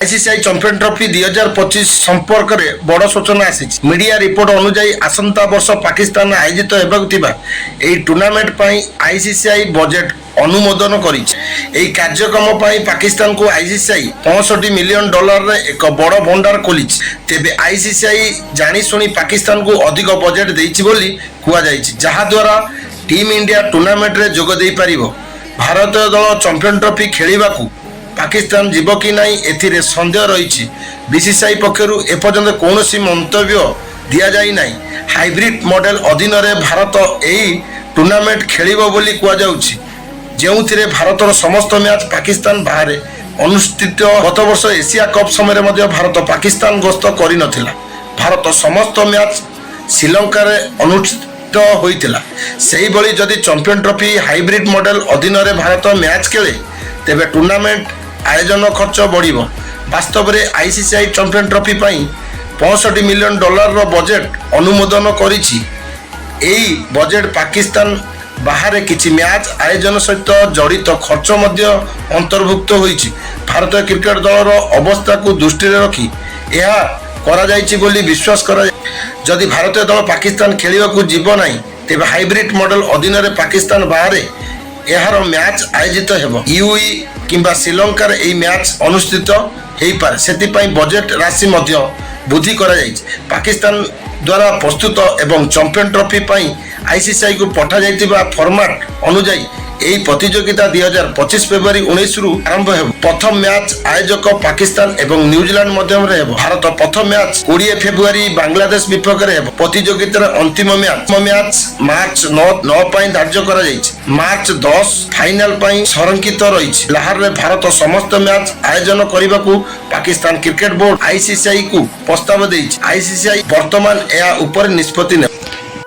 ICC champion trophy 2025 ସମ୍ପର୍କରେ ବଡ଼ ସୂଚନା ଆସିଛି। ମିଡିଆ ରିପୋର୍ଟ ଅନୁଯାୟୀ, ଆସନ୍ତା ବର୍ଷ ପାକିସ୍ତାନ ଆୟୋଜିତ ହେବାକୁ ଥିବା ଏହି ଟୁର୍ଣ୍ଣାମେଣ୍ଟ ପାଇଁ ଆଇସିସି ବଜେଟ୍ ଅନୁମୋଦନ କରିଛି। ଏହି କାର୍ଯ୍ୟକ୍ରମ ପାଇଁ ପାକିସ୍ତାନକୁ ଆଇସିସି 65 ମିଲିୟନ ଡଲାରରେ ଏକ ବଡ଼ ଭଣ୍ଡାର ଖୋଲିଛି। ତେବେ ଆଇସିସି ଜାଣିଶୁଣି ପାକିସ୍ତାନକୁ ଅଧିକ ବଜେଟ୍ ଦେଇଛି ବୋଲି କୁହାଯାଇଛି, ଯାହାଦ୍ୱାରା ଟିମ୍ ଇଣ୍ଡିଆ ଟୁର୍ଣ୍ଣାମେଣ୍ଟରେ ଯୋଗ ଦେଇପାରିବ। ଭାରତୀୟ ଦଳ ଚାମ୍ପିୟନ ଟ୍ରଫି ଖେଳିବାକୁ ପାକିସ୍ତାନ ଯିବ କି ନାହିଁ, ଏଥିରେ ସନ୍ଦେହ ରହିଛି। ବିସିସିଆଇ ପକ୍ଷରୁ ଏପର୍ଯ୍ୟନ୍ତ କୌଣସି ମନ୍ତବ୍ୟ ଦିଆଯାଇ ନାହିଁ। ହାଇବ୍ରିଡ୍ ମଡେଲ ଅଧୀନରେ ଭାରତ ଏହି ଟୁର୍ଣ୍ଣାମେଣ୍ଟ ଖେଳିବ ବୋଲି କୁହାଯାଉଛି, ଯେଉଁଥିରେ ଭାରତର ସମସ୍ତ ମ୍ୟାଚ୍ ପାକିସ୍ତାନ ବାହାରେ ଅନୁଷ୍ଠିତ। ଗତବର୍ଷ ଏସିଆ କପ୍ ସମୟରେ ମଧ୍ୟ ଭାରତ ପାକିସ୍ତାନ ଗସ୍ତ କରିନଥିଲା। ଭାରତ ସମସ୍ତ ମ୍ୟାଚ୍ ଶ୍ରୀଲଙ୍କାରେ ଅନୁଷ୍ଠିତ ହୋଇଥିଲା। ସେହିଭଳି ଯଦି ଚାମ୍ପିୟନ ଟ୍ରଫି ହାଇବ୍ରିଡ୍ ମଡେଲ ଅଧୀନରେ ଭାରତ ମ୍ୟାଚ୍ ଖେଳେ, ତେବେ ଟୁର୍ଣ୍ଣାମେଣ୍ଟ ଆୟୋଜନ ଖର୍ଚ୍ଚ ବଢ଼ିବ। ବାସ୍ତବରେ ଆଇସିସି ଚାମ୍ପିୟନ ଟ୍ରଫି ପାଇଁ 65 ମିଲିୟନ ଡଲାରର ବଜେଟ୍ ଅନୁମୋଦନ କରିଛି। ଏହି ବଜେଟ୍ ପାକିସ୍ତାନ ବାହାରେ କିଛି ମ୍ୟାଚ୍ ଆୟୋଜନ ସହିତ ଜଡ଼ିତ ଖର୍ଚ୍ଚ ମଧ୍ୟ ଅନ୍ତର୍ଭୁକ୍ତ ହୋଇଛି। ଭାରତୀୟ କ୍ରିକେଟ ଦଳର ଅବସ୍ଥାକୁ ଦୃଷ୍ଟିରେ ରଖି ଏହା କରାଯାଇଛି ବୋଲି ବିଶ୍ୱାସ କରାଯାଏ। ଯଦି ଭାରତୀୟ ଦଳ ପାକିସ୍ତାନ ଖେଳିବାକୁ ଯିବ ନାହିଁ, ତେବେ ହାଇବ୍ରିଡ୍ ମଡେଲ ଅଧୀନରେ ପାକିସ୍ତାନ ବାହାରେ ଏହାର ମ୍ୟାଚ୍ ଆୟୋଜିତ ହେବ। ୟୁଏଇ କିମ୍ବା ଶ୍ରୀଲଙ୍କାରେ ଏହି ମ୍ୟାଚ୍ ଅନୁଷ୍ଠିତ ହୋଇପାରେ। ସେଥିପାଇଁ ବଜେଟ୍ ରାଶି ମଧ୍ୟ ବୃଦ୍ଧି କରାଯାଇଛି। ପାକିସ୍ତାନ ଦ୍ୱାରା ପ୍ରସ୍ତୁତ ଏବଂ ଚାମ୍ପିୟନ ଟ୍ରଫି ପାଇଁ ଆଇସିସିକୁ ପଠାଯାଇଥିବା ଫର୍ମାଟ୍ ଅନୁଯାୟୀ ଏହି ପ୍ରତିଯୋଗିତା 2025 ଫେବୃଆରୀ 19ରୁ ଆରମ୍ଭ ହେବ। ପ୍ରଥମ ମ୍ୟାଚ୍ ଆୟୋଜକ ପାକିସ୍ତାନ ଏବଂ ନ୍ୟୁଜିଲାଣ୍ଡ ମଧ୍ୟରେ ହେବ। ଭାରତ ପ୍ରଥମ ମ୍ୟାଚ୍ 20 ଫେବୃଆରୀ ବାଂଲାଦେଶ ବିପକ୍ଷରେ ହେବ। ପ୍ରତିଯୋଗିତାର ଅନ୍ତିମ ମ୍ୟାଚ୍ ମ୍ୟାଚ୍ ମାର୍ଚ୍ଚ 9 ପାଇଁ ଧାର୍ଯ୍ୟ କରାଯାଇଛି। ମାର୍ଚ୍ଚ 10 ଫାଇନାଲ ପାଇଁ ସଂରକ୍ଷିତ ରହିଛି। ଲାହୋରରେ ଭାରତ ସମସ୍ତ ମ୍ୟାଚ୍ ଆୟୋଜନ କରିବାକୁ ପାକିସ୍ତାନ କ୍ରିକେଟ ବୋର୍ଡ ଆଇସିସିଆଇ କୁ ପ୍ରସ୍ତାବ ଦେଇଛି। ଆଇସିସିଆଇ ବର୍ତ୍ତମାନ ଏହା ଉପରେ ନିଷ୍ପତ୍ତି ନେବ।